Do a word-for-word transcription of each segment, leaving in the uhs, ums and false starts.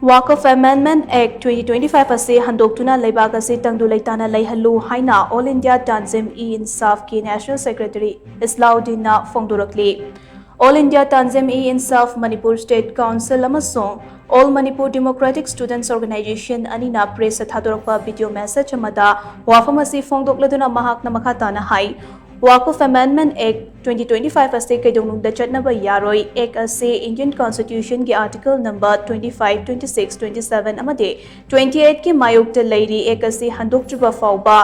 Waqf Amendment Act twenty twenty-five ꯑꯁꯤ ꯍꯟꯗꯣꯛꯇꯨꯅ ꯂꯩꯕꯥꯛ ꯑꯁꯤ ꯇꯪꯗꯨ ꯂꯩꯇꯥꯅ ꯂꯩꯍꯜꯂꯨ ꯍꯥꯏꯅ All India Tanzim-e-Insaf-ꯀꯤ National Secretary ꯏꯁꯂꯥꯎꯗꯤꯟꯅ ꯐꯣꯡꯗꯣꯔꯛꯂꯤ꯫ All India Tanzim-e-Insaf, Manipur State Council ꯑꯃꯁꯨꯡ All Manipur Democratic Students Organization ꯑꯅꯤꯅ press ꯊꯥꯗꯣꯔꯛꯄ video message ꯑꯃꯗ ꯋꯥꯐꯝ ꯑꯁꯤ ꯐꯣꯡꯗꯣꯛꯂꯗꯨꯅ ꯃꯍꯥꯛꯅ ꯃꯈꯥ ꯇꯥꯅ ꯍꯥꯏ, Waqf Amendment Act twenty twenty-five ꯑꯁꯤ ꯀꯩꯗꯧꯅꯨꯡꯗ ꯆꯠꯅꯕ ꯌꯥꯔꯣꯏ꯫ Act ꯑꯁꯤ Indian Constitution-ꯒꯤ Article number twenty-five, twenty-six, twenty-seven ꯑꯃꯗꯤ twenty-eight-ꯀꯤ ꯃꯥꯌꯣꯛꯇ ꯂꯩꯔꯤ꯫ Act ꯑꯁꯤ ꯍꯟꯗꯣꯛꯇ꯭ꯔꯤꯕ ꯐꯥꯎꯕ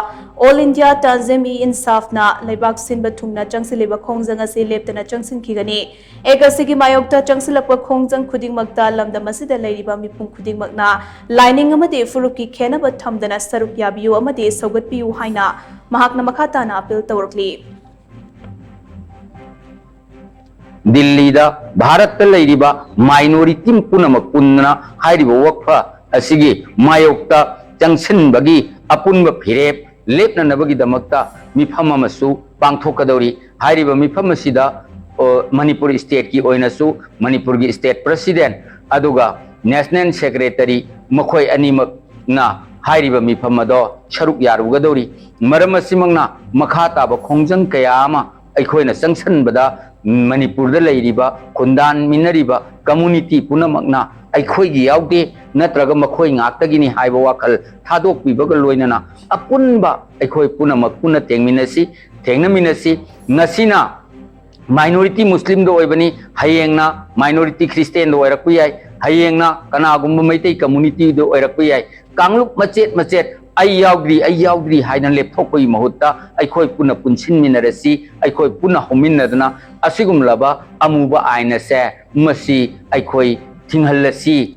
All India Tanzim-e-Insaf-ꯅ ꯂꯩꯕꯥꯛ ꯁꯤꯟꯕ ꯊꯨꯡꯅ ꯆꯪꯁꯤꯜꯂꯤꯕ ꯈꯣꯡꯖꯪ ꯑꯁꯤ ꯂꯦꯞꯇꯅ ꯆꯪꯁꯤꯟꯈꯤꯒꯅꯤ꯫ Act ꯑꯁꯤꯒꯤ ꯃꯥꯌꯣꯛꯇ ꯆꯪꯁꯤꯜꯂꯛꯄ ꯈꯣꯡꯖꯪ ꯈꯨꯗꯤꯡꯃꯛꯇ ꯂꯝꯗꯝ ꯑꯁꯤꯗ ꯂꯩꯔꯤꯕ ꯃꯤꯄꯨꯝ ꯈꯨꯗꯤꯡꯃꯛꯅ ꯂꯥꯏꯅꯤꯡ ꯑꯃꯗꯤ ꯐꯨꯔꯨꯞꯀꯤ ꯈꯦꯟꯅꯕ ꯊꯝꯗꯅ ꯁꯔꯨꯛ ꯌꯥꯕꯤꯌꯨ ꯑꯃꯗꯤ ꯁꯧꯒꯠꯄꯤꯌꯨ ꯍꯥꯏꯅ ꯃꯍꯥꯛꯅ ꯃꯈꯥ ꯇꯥꯅ appeal ꯇꯧꯔꯛꯂꯤ꯫ ꯗꯤꯜꯂꯤꯗ ꯚꯥꯔꯠꯇ ꯂꯩꯔꯤꯕ minority ꯄꯨꯝꯅꯃꯛ ꯄꯨꯟꯗꯨꯅ ꯍꯥꯏꯔꯤꯕ ꯋꯥꯛꯐ ꯑꯁꯤꯒꯤ ꯃꯥꯌꯣꯛꯇ ꯆꯪꯁꯤꯟꯕꯒꯤ ꯑꯄꯨꯟꯕ ꯐꯤꯔꯦꯞ ꯂꯦꯞꯅꯅꯕꯒꯤꯗꯃꯛꯇ ꯃꯤꯐꯝ ꯑꯃꯁꯨ ꯄꯥꯡꯊꯣꯛꯀꯗꯧꯔꯤ꯫ ꯍꯥꯏꯔꯤꯕ ꯃꯤꯐꯝ ꯑꯁꯤꯗ, ꯑ, ꯃꯅꯤꯄꯨꯔ stateꯀꯤ ꯑꯣꯏꯅꯁꯨ ꯃꯅꯤꯄꯨꯔꯒꯤ state president ꯑꯗꯨꯒ national secretary ꯃꯈꯣꯏ ꯑꯅꯤꯃꯛꯅ ꯍꯥꯏꯔꯤꯕ ꯃꯤꯐꯝ ꯑꯗꯣ ꯁꯔꯨꯛ ꯌꯥꯔꯨꯒꯗꯧꯔꯤ꯫ ꯃꯔꯝ ꯑꯁꯤꯃꯛꯅ ꯃꯈꯥ ꯇꯥꯕ ꯈꯣꯡꯖꯪ ꯀꯌꯥ ꯑꯃ ꯑꯩꯈꯣꯏꯅ ꯆꯪꯁꯤꯟꯕꯗ ꯃꯅꯤꯄꯨꯔꯗ ꯂꯩꯔꯤꯕ ꯈꯨꯟꯗꯥꯃꯤꯟꯅꯔꯤꯕ community ꯄꯨꯝꯅꯃꯛꯅ ꯑꯩꯈꯣꯏꯒꯤ ꯌꯥꯎꯗꯦ ꯅꯠꯇ꯭ꯔꯒ ꯃꯈꯣꯏ ꯉꯥꯛꯇꯒꯤꯅꯤ ꯍꯥꯏꯕ ꯋꯥꯈꯜ ꯊꯥꯗꯣꯛꯄꯤꯕꯒ ꯂꯣꯏꯅꯅ ꯑꯄꯨꯟꯕ ꯑꯩꯈꯣꯏ ꯄꯨꯝꯅꯃꯛ ꯄꯨꯟꯅ ꯊꯦꯡꯃꯤꯟꯅꯁꯤ, ꯊꯦꯡꯅꯃꯤꯟꯅꯁꯤ꯫ ꯉꯁꯤꯅ minority Muslimꯗ ꯑꯣꯏꯕꯅꯤ, ꯍꯌꯦꯡꯅ minority Christianꯗ ꯑꯣꯏꯔꯛꯄ ꯌꯥꯏ, ꯍꯌꯦꯡꯅ ꯀꯅꯥꯒꯨꯝꯕ ꯃꯩꯇꯩ communityꯗ ꯑꯣꯏꯔꯛꯄ ꯌꯥꯏ꯫ ꯀꯥꯡꯂꯨꯞ ꯃꯆꯦꯠ ꯃꯆꯦꯠ "ꯑꯩ ꯌꯥꯎꯗ꯭ꯔꯤ, ꯑꯩ ꯌꯥꯎꯗ꯭ꯔꯤ" ꯍꯥꯏꯅ ꯂꯦꯞꯊꯣꯛꯄꯒꯤ ꯃꯍꯨꯠꯇ ꯑꯩꯈꯣꯏ ꯄꯨꯟꯅ ꯄꯨꯟꯁꯤꯟꯃꯤꯟꯅꯔꯁꯤ, ꯑꯩꯈꯣꯏ ꯄꯨꯟꯅ ꯍꯧꯃꯤꯟꯅꯗꯨꯅ ꯑꯁꯤꯒꯨꯝꯂꯕ ꯑꯃꯨꯕ ꯑꯥꯏꯟ ꯑꯁꯦ ꯃꯁꯤ ꯑꯩꯈꯣꯏ ꯊꯤꯡꯍꯜꯂꯁꯤ꯫